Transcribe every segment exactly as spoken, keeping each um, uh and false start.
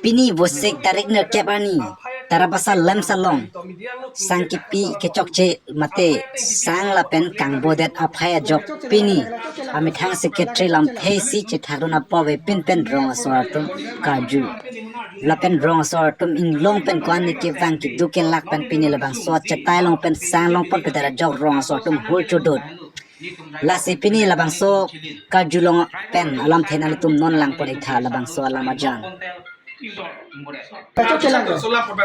Pini Vosik tarik nerkep arni Tarabasa Lamsa along sang kepi kechokche mate sang lapen kangbodet aphai ajok pini amethang secretary lamthe isi chethakdun apor avepin pen rong asor atum karju. Lapen rong asor atum inglong pen ko-an ne kevang keduk kelak pen pini labangso achetai along pen sang longpon pedet ajok rong asor atum hul chodot. Lasi pini labangso karjulong pen alamthe nanglitum non langpon-ik tha labangso alam arjan. Kachokche lang.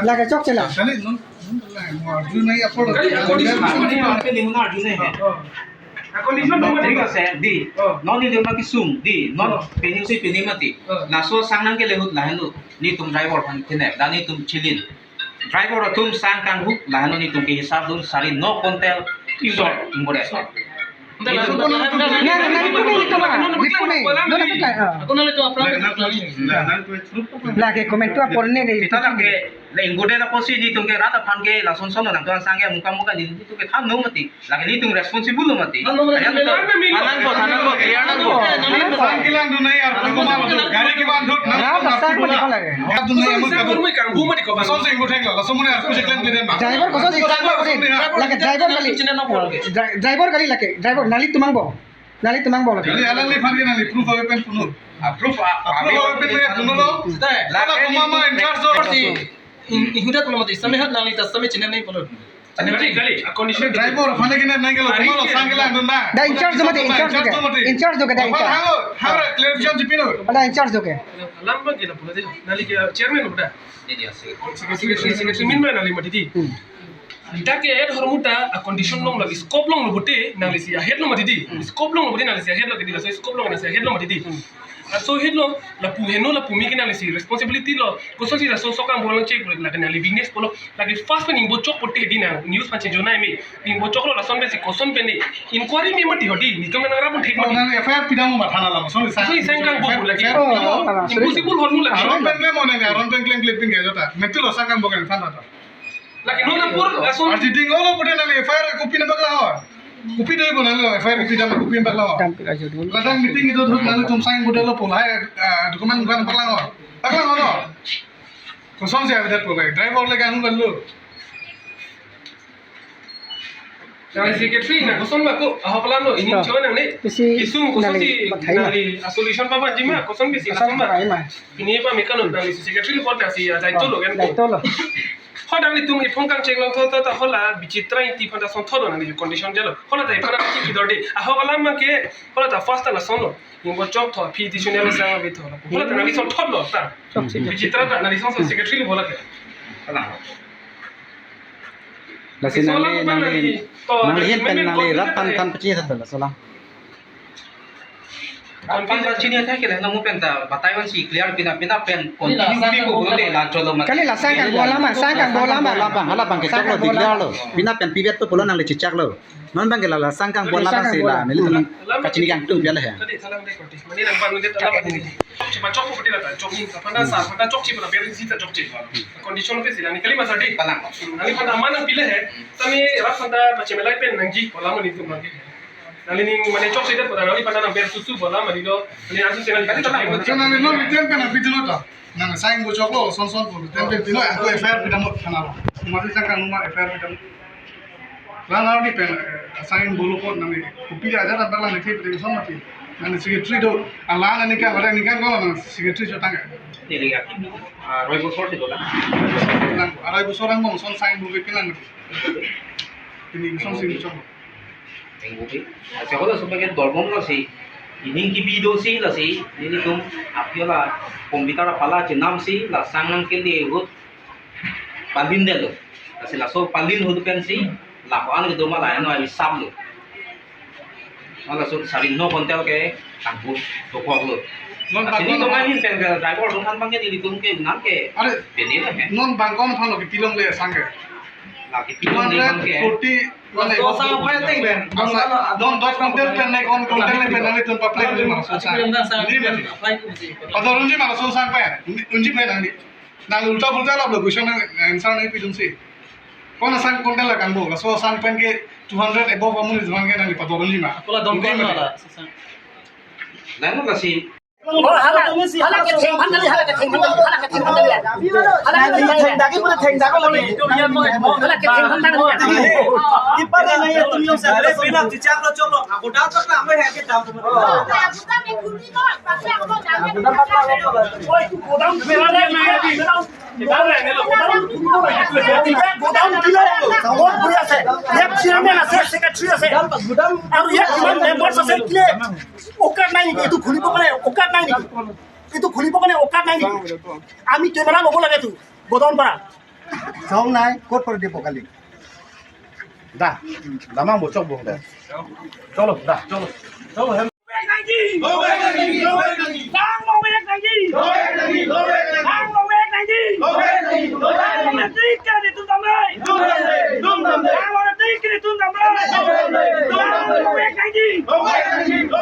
Lake chokche lang. Kali nun, nun lang, mo arju nai apor. Kali condition apa ni? Apa ni nun arju nai hai? Condition apa ni? Thik ase, dei. Non nelitum kesung, dei. Non pini si pini mati. Laso sang nangkele ahut lahenlo. Nelitum driver aphan kene, dan nelitum chilin. Driver atum sang kanghuk lahenlo nelitum kehisap dun sari no quintal isor ingkore. Nang, nang itu nih, itu lah. Itu nih. Nona kita, ah. Lake comment tu apor ne dei. Kita lake le ingkore na posi nelitum ke rat aphan ke lason son nangtum sang ke muka muka nelitum ke than no mati. Lake nelitum responsible lo mati. Thanang po, thanang po, clear nang po. Sang kelang dun nai ar pun koma lo. Gari kevang ahut nang. Rat sang pun dikon lake. Dun nai amu kabu. Kosonsi ingkore thek lo, laso mune arpu si klem deden ma. Driver kosonsi, driver kosonsi. Lake driver kali. Dri-, driver kali lake. Driver nanglitum angbong. Nanglitum angbong lake. Kali alangliphan ke nangli proof ave pen punun. Ah, proof, ah, proof ave pen punun lo. Lake koma ma in charge do. Inhuda kono mati, same hat nangli ta same chine nai pulo. Kali, kali, a condition driver aphan ke nai kalo, koma lo sang kelang dun na. Da in charge mati, in charge ke. In charge ke da in charge. Hang, hang, clarification jipi no. Da in charge ke. Alam ba ke na pulo dei. Nangli ke chairman lo da. Secretary, secretary, secretary min ba nangli mati dei. Dak ke ahead ahormu ta a condition along lo, scope along lo pulote nanglisi ahead lo mati dei. Scope along lo pulote nanglisi ahead lo ke dei, laso scope along nanglisi ahead lo mati dei. Laso ahead lo, lapu heno lapu me ke nanglisi responsibility lo. Kosonsi laso sokang bolang check lake nangli witness pulo. Lake first pen ingbo chok pulote dei nang news aphan chinjo nai me. Ingbo chok lo lason pensi koson pen dei. Inquiry me mati ho dei. Nelitum nang rap thik mati. Nang F I R pidam ma thana lo. Kosonsi sang kangbo lake. F I R pidam. Impossible ahormu lake. Aron pen klem mo nang, aron pen klem klem pin ke jota. Metu lo sang kangbo kan thana to. Lake non apor lason. Arji ding olo pulote nangli F I R kopi nang paklang ho. Kopi dei bo nangli F I R kopi dam kopi nang paklang ho. Ladang meeting itum ahut nangtum sang ingbo det lo pu lahai, ah, document kan paklang ho. Paklang ho no. Kosonsi avedet pu lake. Driver lake anu kan lo. Nang secretary nang koson ba ko, ahok alam lo, ini cuma nang ni. Kesung kosonsi nangli a solution pabanji ma, koson bisi koson lason ba. Ini apa mekan nangli secretary report nangsi ajai to lo kan. Ajai to lo. Ho nanglitum iphong kangcheng long tho tho ta hola Bichitra Ingti aphan ta son tho lo nangli condition dei lo. Hola ta iphong kangcheng kidor dei. Ahok alam ma ke hola ta first ta lason lo. Ingbo chok tho, phi additional sang ave tho. Hola ta nangli son tho lo ta. Bichitra ta nangli son secretary lo bola ke. Lasi nangli, nangli, nangli hin pen nangli rat aphan than pachini tha laso alam. Rat aphan pachini tha ke le, nang mu pen ta batai vansi clear pina pina pen continue pini ko bote la cholo ma. Kali la sang kangbo alam ma, sang kangbo alam ma. Alam abang, hala abang ke choklo, declare lo. Pina pen pivet to pulo nangli chechak lo. Non abang ke la la sang kangbo alam abang si la nelitum kachini kangtung piala he. Tadi thalang dei koti. Mane nang panu det alam ini. Chok si ma chok ko pati la ta chok ni. Aphan ta sa, aphan ta chok si pura ber si ta chok si. Condition pe si la ni kali ma sa dei. Thalang. Nangli aphan ta mana pile he. Tami rat aphan ta pachemelai pen nangji. Alam nelitum nangji. Nangli ning mane chok si det pura nangli aphan ta nang ber susu bola mane lo. Nangli asu se nangli kali thalang. Nangli non return pen nang pidun ta. Nang sang ingbo choklo, son son pu. Tempe pilo, ako F I R pidam thana lo. Mati sang kangma F I R pidam. Lang lang di pen, eh, sang ingbo lo ko nang kopi aja ta lang ni pidam son mati. Nang secretary do, ala nang ni kan, nang ni kan ko nang secretary chotang. Neli ya, ah, roi bosor si do la. Nang, arai bosor nang bong son sang ingbo ke pinang. Pini son sing chok. Ingbo ke. Ase hola supa ke dorbom lo si. Ining kipi do si la si. Nelitum aphi la computer apala chenam si la sang nangkele ahut. Palin det lo. Lasi laso palin ahut pen si la ko-an kedo ma la no avi sap lo. Laso sari no quintal ke tangput dokok lo. Non lasi bangkon nelitum ahin pen ke driver atum aphan abang ke nelitum ke nang ke. Are, pini lo he. Non bangkon aphan lo kepilong le sang ke. La kepilong le abang ke. One hundred forty, mane, laso sang aphai ateng pen. Asa, non dos quintal pen nai, one quintal nai pen nanglitum papleng le ma laso sang. Ini mati. Padorunji ma laso sang pen. Unji pen nangli. Nang ulta pulta lap lo question nang answer nangpidun si. Ko-an asang quintal la kangbo, laso asang pen ke two hundred above amonit aphan ke nangli padorunji ma. Akola dom ko-an la asang. Lalu kasi. Oh, hala, hala ke thengphan kali, hala ke thengphan kali, hala ke thengphan kali. Hala ke thengphan kali. Thengdagi pura thengdagi lagi. Hala ke thengphan kali. Kipa nahi hai tum log se. अरे बिना विचार लो चलो, अब डाल सकता हमें है कि डाल Oi, tu godam khula nai, godam, godam khula nai. Godam khula nai. Sawan khula ase. Yak chairman ase, secretary ase. Aru yak kiman members ase, khule. Okat nai niki, etu khulibo karone okat nai niki? Etu khulibo karone okat nai niki? Ami camera lobo lage tu, godam para. Sound nai, kot para dibo kali. Da, damang bocok bong da. Cholo, da, cholo. Cholo, hem. Vek nangji. Vek nangji. Vek nangji. Tang mo vek nangji. Vek nangji. Vek nangji. Tang mo vek nangji. Vek nangji. Vek nangji. Tang mo vek nangji. Tang mo vek nangji. Tang mo vek nangji. Tang mo vek nangji.